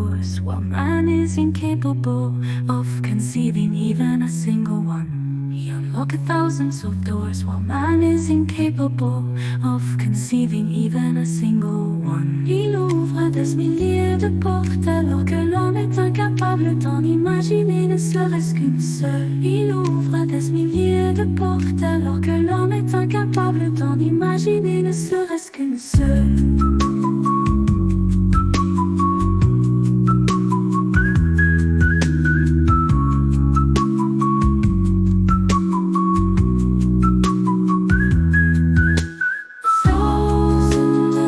doors while man is incapable of conceiving even a single one. He unlocketh thousands of doors while man is incapable of conceiving even a single one. Il ouvre des milliers de portes alors que l'homme est incapable d'en imaginer ne serait-ce qu'une seule. Il ouvre des milliers de portes alors que l'homme est incapable d'en imaginer ne serait-ce qu'une seule. Dausende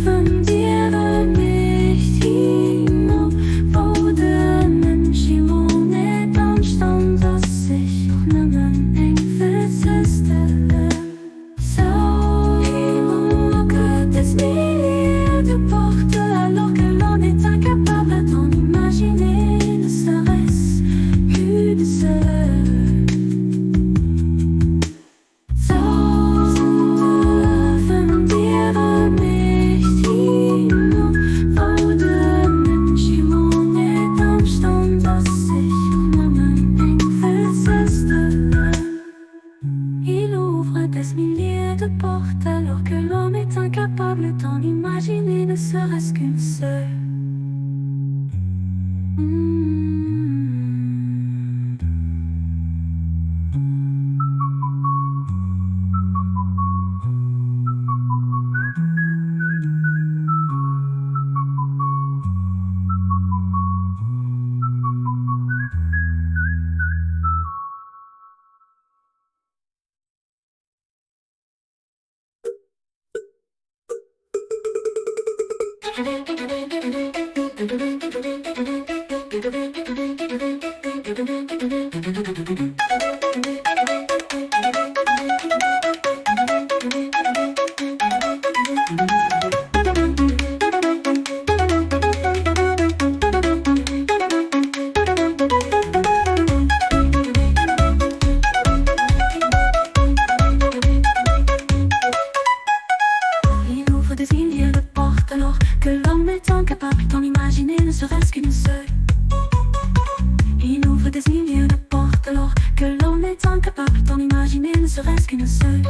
vun Dieren mécht hien op, wou de Mënsch emol net amstand ass, sech och nëmmen eng virzestellen. Il unlocketh des milliers de portes alors que l'homme est incapable d'en imaginer ne serait-ce qu'une seule. Dausende vun Diere mécht hien op, wou de Mënsch emol net amstand ass, sech och nëmmen eng virzestellen. Il ouvre des milliers de portes alors que l'homme est incapable d'en imaginer ne serait-ce qu'une seule. Il ouvre des milliers de portes alors que l'homme est incapable d'en imaginer ne serait-ce qu'une seule. Il ouvre des milliers de portes alors que l'homme est incapable d'en imaginer ne serait-ce qu'une seule.